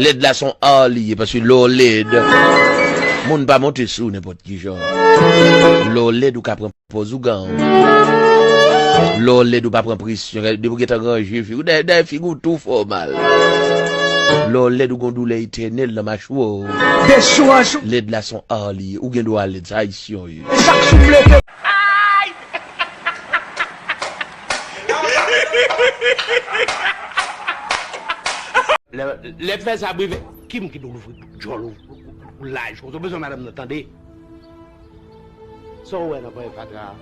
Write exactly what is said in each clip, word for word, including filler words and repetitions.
Lèd la se yon art li ye, paske lè w lèd, moun pa monte sou nenpòt ki jan. Lè w lèd, ou ka pran pòz ougan. Lè w lèd, ou pa pran presyon. Depi w gentan ranje figi w, dayè, dayè figi w tou fè w mal. Lè w lèd, ou gon doulè etènèl nan machwè w. Lèd la se yon art li ye. Ou gen dwa lèd, sa Ayisyen w ye. Lè, lè fè sa brive, ki m ki dwe louvri djòl ou, ou laj konsa, ou bezwen madanm nan tande. Sa w wè nan panyè fatra a?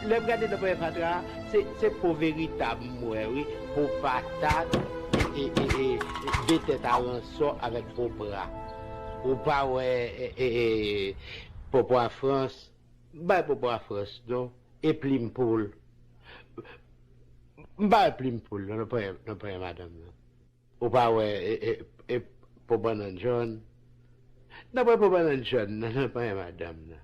Lè m gade nan panyè fatra a, se, se po veritab m wè, wi. Po patat, e, e, e, e, de tèt aransò avèk po bra. Ou pa wè, e, e, e, po bra frans? M pa wè po bra frans, non. E plim poul. M pa wè plim poul, non, nan panyè, nan panyè madanm nan. Ou pa wè, e, e, e, po bannann jòn? Nan panyè po bannann jòn nan, nan panyè madanm nan.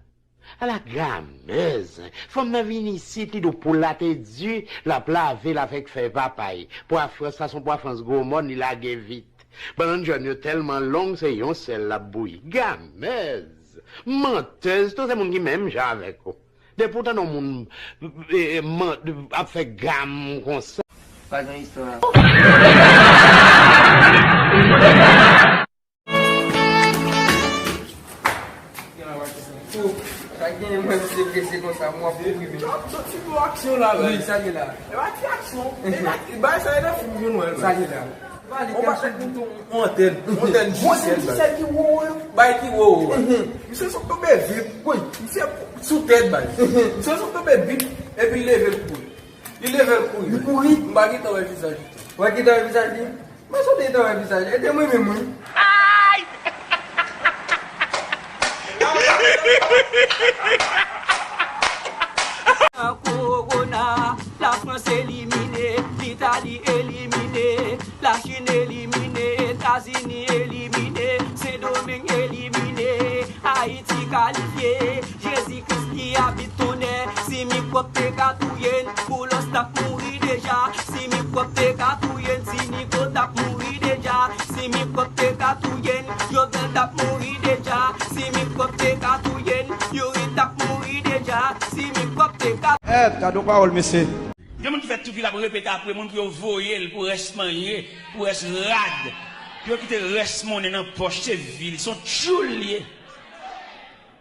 Ala gamèz! Fanm nan vin isit, li di w poul la te di, l ap lave l avèk fèy papay. Pwa frans la se yon pwa frans gwo mòn, li lage vit. Bannann jòn yo tèlman long, se yon sèl l ap bouyi. Gamèz! Mantèz tou, se moun ki menm jan avèk ou. Depi w tande yon moun, e, e, man-, ap fè gam konsa. Pa gen istwa. Sa gen, mwen, misye prese konsa, mwen ap kouri, men. Sa ti gwo aksyon la, wi, sa gen la. E pa ti aksyon. E pa ti, bay sa e nan fim, nou wè l. Sa gen la. On pa fè bouton, on antèn. On antèn, on antèn Digicel ki wo, wo. Bay ki wo, wo. Misye sot tonbe vip. Wi. Misye sou tèt, bay. Misye sot tonbe vip, epi l leve l kouri. Li leve l kouri. Li kouri. M pa gentan wè vizaj li. Ou pa gentan wè vizaj li? Mwen sot gentan wè vizaj li. E te mwen menm, wi. Kowona, Lafrans elimine, Litali elimine, Lachin elimine, Etazini elimine, Sendomeng elimine, Ayiti kalifye. Jezi Kris ki abit tonnè, si mikwòb te ka touye n, Boulos t ap mouri deja. Si mikwòb te ka touye n, Ti Nigo t ap mouri deja. Si mikwòb te ka touye n, Jovenel t ap mouri deja. Si mikwòb te ka touye n, Youri t ap mouri deja. Si mikwòb te ka Eh, gade yon pawòl, mesye. Gen moun ki fè tout vi l ap repete apre moun pou yo voye l pou rès manye, pou rès rad. Pou yo kite rès monnen nan pòch, se vi l, se yon tchoul li ye.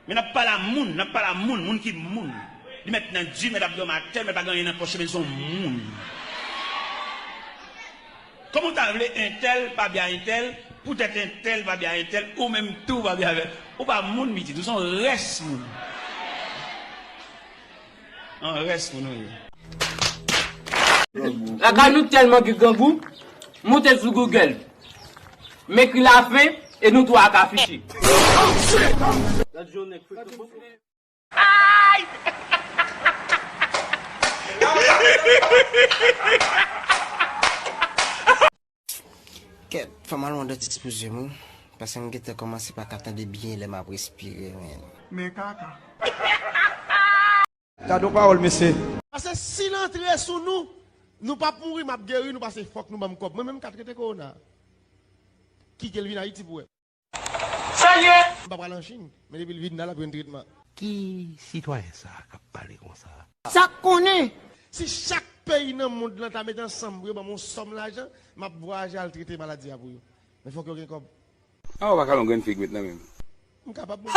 Men n ap pale a moun, n ap pale a moun, moun ki moun. Li mèt nan di, mèt ap dòmi atè, mèt pa gen anyen nan pòch, men l se yon moun. Kòman w ta vle entèl pa byen a entèl, poutèt entèl pa byen a entèl, ou menm tou w pa byen avè l? Ou pa moun, pitit, ou se yon rès moun. Yon rès moun ou ye. Lakay nou tèlman gen grangou, moute sou Google. M ekri lafen e nou twa ka fichi. Kèt, fò m al wè yon dantis pou zye m, wi. Paske m gentan kòmanse pa ka tande byen lè m ap respire, men. Men kaka. Gade yon pawòl, mesye. Paske si l antre sou nou, nou p ap mouri, m ap geri nou, paske fòk nou ban m kòb. Mwen menm, m ka trete kowona. Kite l vin Ayiti pou wè. Sa l ye? M pa pral an Chin, men depi l vin la, l ap jwenn tretman. Ki sitwayen sa a k ap pale konsa? Sa k konnen? Si chak peyi nan mond lan ta met ansanm pou yo ban m yon sòm lajan, m ap vwayaje al trete maladi a pou yo. Men fòk yo gen kòb. A, ou pa ka lon grenn fig met nan men m. M kapab, mwen.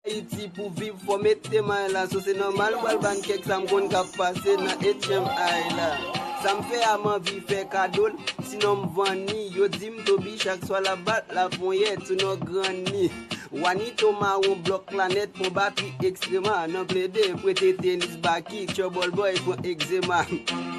Ayiti pou viv, fò mete may la, so se nòmal, pral ban kèk sa m konn k ap pase nan H M I la. Sa m fè a, m anvi fè kado l, sinon m vann li. Yo di m Toby chak swa l ap bat laponyèt sou non grann li. Wanito mawon blòk la nèt, pran batri ekstrema, nan plede, prete tenis Baki, Trouble Boy pran egzema.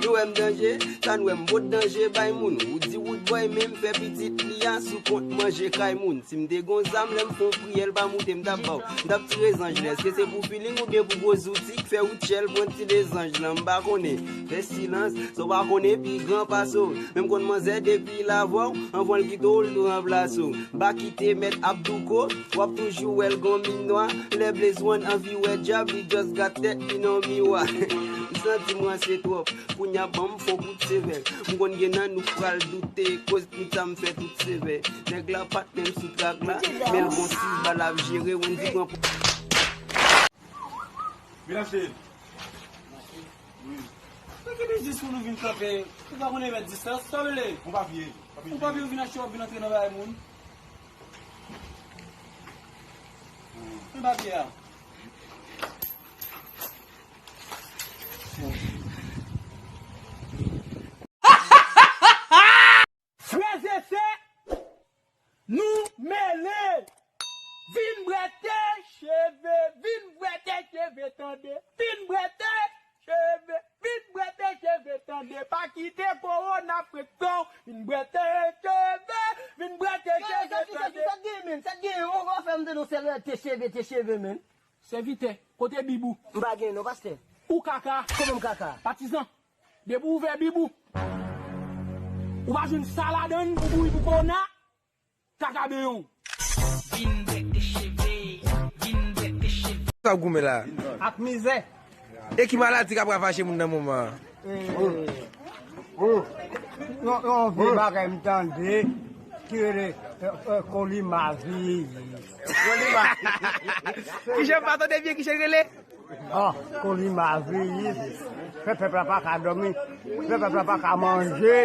Nou wè m danje, sa n wè m bot danje, bay moun, ou di wood boy, men m fè pitit li a sou kont manje kay moun. Si m te gon zam, lè m fè yon priyè, l pa moute, m t ap ba w. M t ap tire zanj la. Èske se pou feeling oubyen pou gwo zouti k fè Rutshelle pran ti de zanj lan? M pa konnen. Fè silans, sa w pa konnen pi gran pase w. Men m konn manzè depi l avè w, anvan l kite w, l tou ranplase w. M pa kite mèt Abdouko, w ap toujou wè l gon min nwa. Lè Blaze One anvi wè dyab, li just gad tèt li nan miwa. Santi m ranse twòp, kounya ban m fon kout sevè. M konn gen nan nou k pral doute, koz tout sa m fè tout sevè. Nèg la pa t menm sou trak la, men l gon sis bal ap jere, Wendy pran. Vin achte. Wi. Nan ki biznis pou nou vin kanpe? Ou pa konnen mèt distans, sa w rele? Yon papye. Yon papye ou vin achte, w ap vin antre nan bagay moun. Men papye a. Frè e sè, nou mele! Vin bwete cheve, vin bwete cheve, tande! Vin bwete cheve, vin bwete cheve, tande! Pa kite kowona frektan! Vin bwete cheve, vin bwete cheve, tande! Sa t genyen, men? Sa t genyen? On va fè m tande yon sèl te cheve, te cheve, men. Sèvitè, kote bib ou? M pa gen non, pastè. Ou kaka. Kòman m kaka? Patizan, depi w ouvè bib ou, ou pa jwenn sa ladan l pou bouri pou kowona, kaka benyen w. Vin bwete cheve, vin bwete cheve. Sa w goumen la? Ak mizè. E ki maladi k ap ravaje moun nan moman an? Yon, yon vye bagay m tande ki rele, eh, eh, kolimaviris. Kolimaviris. Kijan m pa tande byen, kijan l rele? Ah, kolimaviris. Fè pèp la pa ka dòmi. Fè pèp la pa ka manje.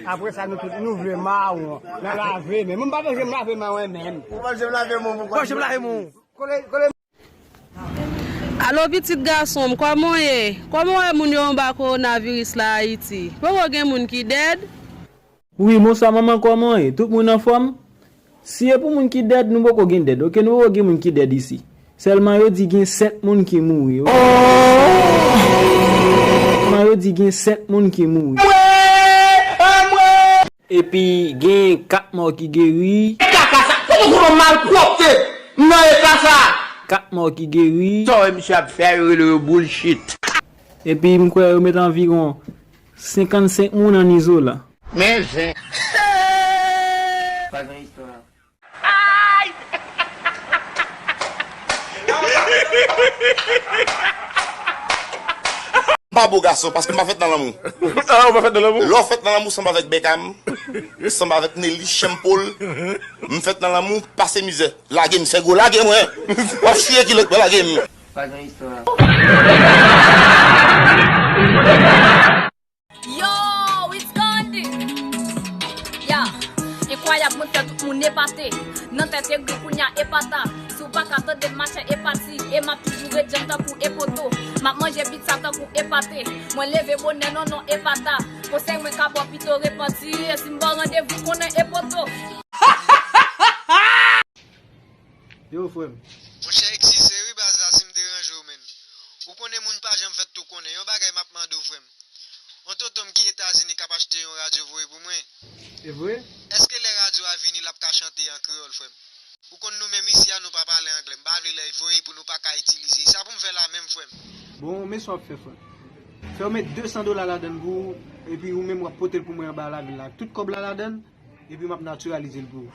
Apre sa, nou tout, nou vle mawon. Nan lave men. Mwen m pa janm lave mawon menm. Ou pa janm lave men w, ou pa janm lave men w. Kole, kole. Alo, pitit gason m, kòman w ye? Kòman w wè moun yo anba kowonaviris la Ayiti? Poko gen moun ki dèd? Wi, bonswa manman, kòman w ye? Tout moun anfòm? Si e pou moun ki dèd, nou poko gen dèd, oke? Nou poko gen moun ki dèd isi. Sèlman yo di gen sèt moun ki mouri. Sèlman yo di gen sèt moun ki mouri. Epi gen kat mò ki geri. E kaka sa, kote w konn malpwòpte m nan eta sa? Kat mò ki geri. Sa w wè misye ap fè a, yo rele yo bullshit. Epi m kwè yo met anviwon senkannsenk moun an izolan. Men zen. Pa gen istwa. M pa bo gason, paske m pa fèt nan lanmou. Ah, ou pa fèt nan lanmou? Lè w fèt nan lanmou, sanble avèk Beckham, sanble avèk Nelly, Sean Paul. M fèt nan lanmou, pase mizè. Lage m, sègo, lage mwen. W ap siye kilòt mwen, lage m. Pa gen istwa. Yo, it's Gandhi! Ya, enkwayab, mwen fè tout moun epate. Nan tèt egri kounya epata. Si w pa ka tande m, machè epati. E m ap toujou ret djanm tankou epoto. M ap manje pizza tankou epate. Mwen leve bonè, non, non, epata. Konsèy mwen ka ba w, pito repanti. E si m ba w randevou, konnen epoto. Yo, frè m. Monchè, eskize wi baz la si m deranje w, men. Ou konnen moun pa janm fèt tou konnen. Yon bagay m ap mande w, frè m. Yon tonton m ki Etazini k ap achte yon radyo voye pou mwen. E vre? Èske lè radyo a vini, l ap ka chante an kreyòl, frè m? Ou konn nou menm isi a, nou pa pale anglè. M pa vle lè l voye pou nou pa ka itilize. Sa pou m fè la menm, frè m? Bon, men sa w ap fè, frè m. Fè w met de san dola ladan l pou ou, epi ou menm w ap pote l pou mwen anba lavil la. Tout kòb la ladan l, epi m ap natiralize l pou ou.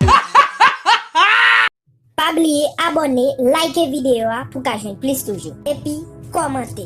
Pa bliye abòne, like videyo a pou w ka jwenn plis toujou. Epi kòmante.